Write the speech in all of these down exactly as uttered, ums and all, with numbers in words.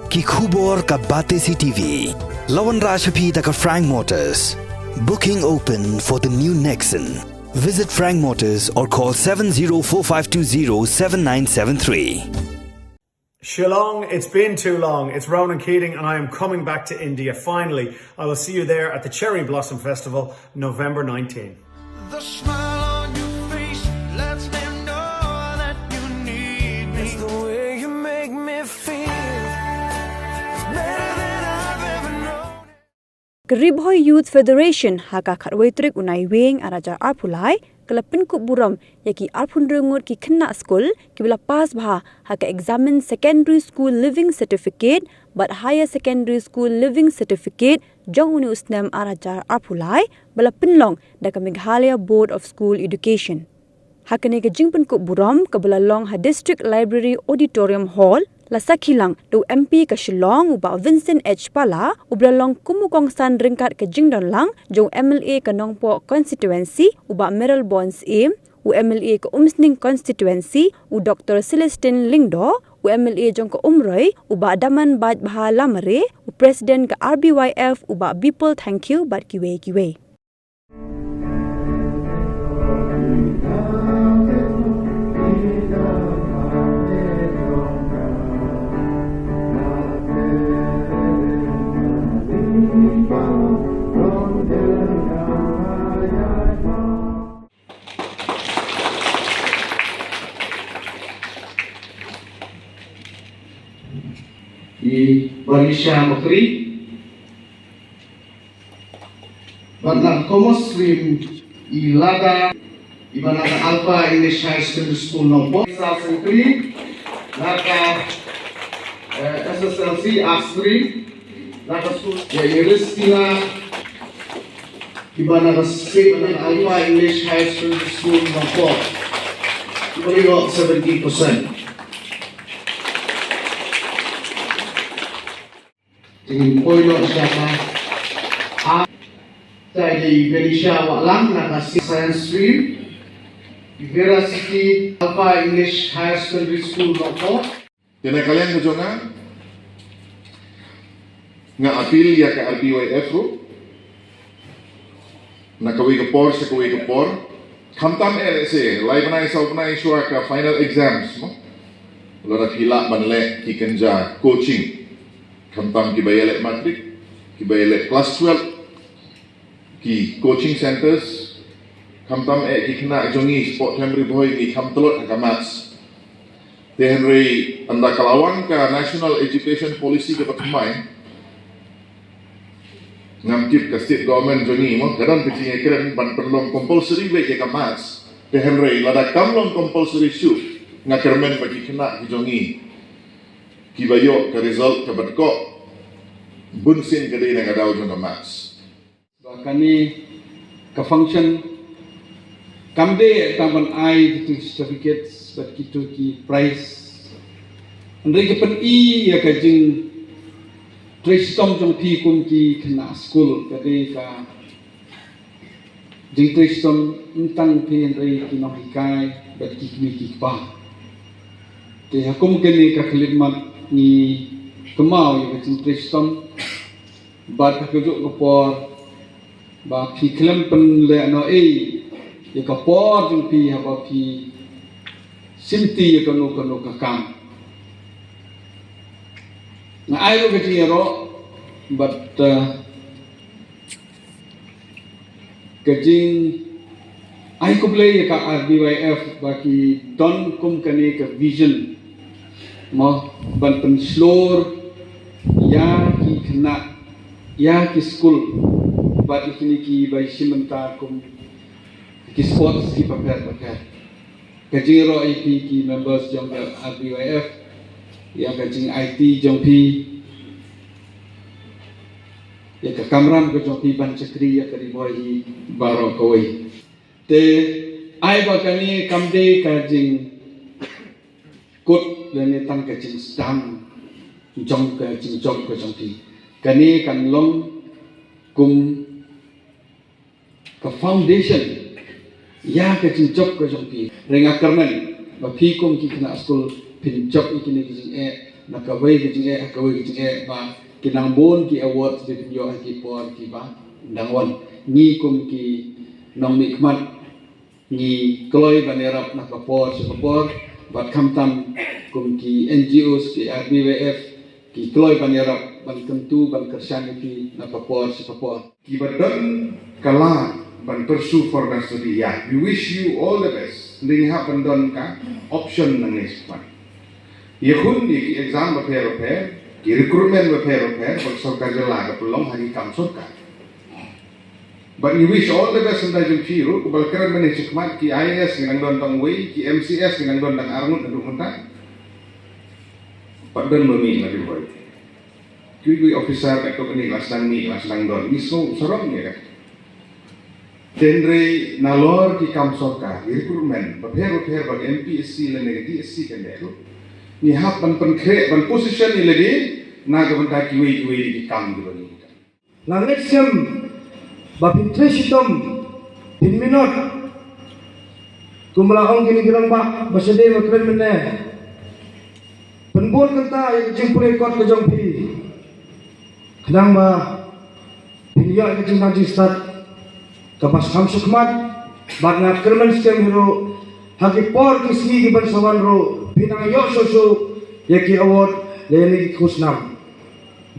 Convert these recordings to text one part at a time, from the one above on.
Ki khubor ka Batesi T V. La wanrah sha phi da ka Frank Motors. Booking open for the new Nexon. Visit Frank Motors or call seven zero four five two zero seven nine seven three. Shillong, it's been too long. It's Ronan Keating, and I am coming back to India finally. I will see you there at the Cherry Blossom Festival, November nineteenth. The smile on your face lets me know that you need me. It's the way you make me feel. It's better than I've ever known. Ka Ri Bhoi Youth Federation ha ka khatwei tarik u Naiwieng ar hajar arphew lai ka la pynkup burom ïa ki arphew hynriew ngut ki khynnah skul kiba la pass bha ha ka Examined Secondary School Leaving Certificate bad Higher Secondary School Leaving Certificate jong une u snem ar hajar arphew lai ba la pynlong da ka Meghalaya Board of School Education. Ha kane ka jingpynkup burom kaba la long ha District Library Auditorium Hall, la sakhi lang da u M P ka Shillong u Bah Vincent H Pala, uba la long kum u kongsan ryngkat ka jingdon lang jong u M L A ka Nongpoh Constituency u Bah Mayralborn Syiem, u M L A ka Umsning Constituency u Doctor Celestine Lyngdoh, u M L A jong ka Umroi u Bah Damanbait Bha Lamare, u President ka R B Y F u Bah Bipul Thangkhiew bad kiwei kiwei. I Banisha Makri. Bad na Commerce Stream i Lada, iba na ka Alpha English Higher Secondary School Nongpoh. Sa Sentry, na ka, eh, S S L C Arts Stream, na ka school, ïa i Ristina, iba na ka Saint Alpha English Higher Secondary School Nongpoh. Iba ïoh seventy percent. Jingpoi noh sha ka. A, sa i Benisha Wahlang na ka Science Stream. Veracity Alpha English Higher Secondary School Nongpoh. Te na ka liang ka jong nga, nga appeal ïa ka R B Y F ruh. Na kawei ka por sha kawei ka por. Khamtam eh lehse lai bnai saw bnai shuwa ka final exams mo. Lada phi lah ban leh ki kynja coaching. Khamtam kiba ïaleh matric, kiba ïaleh class twelve, ki coaching centres. Khamtam eh ki khynnah jong ngi shapoh Themri Bhoi ngi kham tlot ha ka maths. Te hynrei ynda ka la wan ka National Education Policy kaba thymmai, ngam tip ka state government jong ngi mo ka don ka jingïakren ban pynlong compulsory beit ïa ka maths. Te hynrei lada kam long compulsory shuh, nga kyrmen ba ki khynnah ki jong ngi kiba ïoh ka result kaba dkoh bunsien ka dei na ka daw jong ka maths. Ba kane ka function kam dei tang ban ai kitu certificates bad kitu ki prize. Hynrei ka pyni ïa ka jingtrei shitom jong phi kum ki khynnah skul, ka dei ka jingtrei shitom ym tang phi hynrei ki nonghikai bad ki kmie ki kpa. Te ha kum kane ka khyllipmat ngi kynmaw ïa ka jingtrei shitom. Bad ha kajuh ka por ba phi khlem pynlehnohei ïa ka por jong phi haba phi shimti ïa kano kano ka kam. Nga ai ruh ka jingïaroh bad, eh, ka jing ai khublei ïa ka R B Y F ba ki don kum kane ka vision mo ban pynshlur ïa ki khynnah, ïa ki skul bad ïa kine kiba shim bynta kum ki sports kiba pher bapher. Ka jingïaroh ïa phi ki members jong ka R B Y F ïa ka jingaiti jong phi, ïa ka kamram ka jong phi ban shakri ïa ka Ri Bhoi hi baroh kawei. Te ai ba kane kam dei ka jingkut lane tang ka jingsdang jong ka jingjop ka jong phi. Kane kan long kum ka foundation ïa ka jingjop ka jong phi. Hynrei nga kyrmen ba phi kum ki khynnah skul phin jop ïa kine ki jingeh Na kawei ka jingeh ha kawei ka jingeh ba ki nang bun ki award ki pynïoh ha ki por kiba dang wan. Ngi kum ki nongmihkhmat ngi kloi ban ïarap na ka por sha ka por, bad khamtam kum ki N G Os, ki R B Y F, ki kloi ban ïarap ban kyntu ban kyrshan ïa phi na ka por sha ka por. Kiba don ka lad ban pursue further study, ïa, we wish you all the best. Ngi hap ban don ka option nangne shakhmat. Ïa khun ïa ki exam bapher bapher, ki recruitment bapher bapher ba ka sorkar jylla ka pynlong ha ki kam sorkar. But we wish all the best. Hynda jong phi ruh, kaba la kren mynne shakhmat, ki I A S ngi dang don tang wei, ki M C S ngi dang don tang arngut naduh mynta. Pat don ba mih na Ri Bhoi. Kiwei kiwei officer katto katne la sdang mih, la sdang don. Ngi sngew sarong ïa ka. Hynrei nalor ki kam sorkar, ki recruitment bapher bapher, ba ka M P S C lane ka D S C kan dei ruh, ngi hap ban pynkhreh, ban position ïa lade na ka bynta kiwei kiwei ki kam kiba ngi. Nga ngeit skhem ba phin trei shitom, phin minot. Kum la ong kine ki rangbah ba shadei, nga kren mynne, pynbud kynta ïa ka jingpule kot ka jong phi, khnang ba phin ïoh ïa ka jingnang jingstad kaba skhem shakhmat. Bad nga kyrmen skhem hi ruh, ha ki por ki sngi kiban sa wan ruh, phin nang ïoh shuh shuh ïa ki award lane ki khusnam.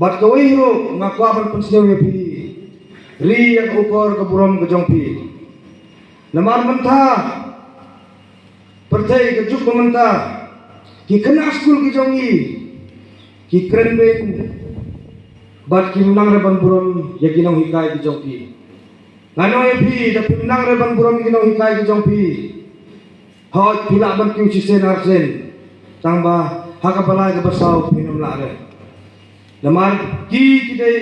Bad kawei ruh nga kwah ban pynsngew ïa phi, ri ïa ka ukor ka burom ka jong phi. Namar mynta pyrthei ka juk ba mynta, ki khynnah skul ki jong ngi ki kren beiñ bad kim nang re ban burom ïa ki nonghikai ki jong ki. Nga ong ïa phi, da phim nang re ban burom ïa ki nonghikai ki jong phi, hooid phi lah ban kiew shisien arsien, tang ba ha kaba lai kaba saw phin ym lah re. Namar ki, ki dei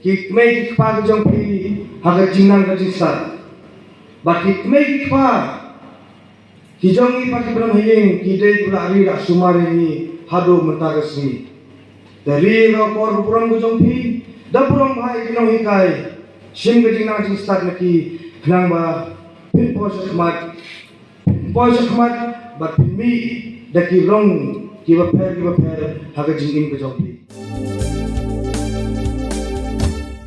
ki kmie ki kpa ki jong phi ha ka jingnang ka jingstad. Bad ki kmie ki kpa ki jong ngi pat kiba don ha ïing, ki dei kiba la ri la sumar ïa ngi haduh mynta ka sngi. Te ri ïa ka ukor ka burom ka jong phi, da burom bha ïa ki nonghikai, shim ka jingnang jingstad na ki, khnang ba phin poi shakhmat, phin poi shakhmat bad phin mih da ki rong kiba pher kiba pher ha ka jingim ka jong phi.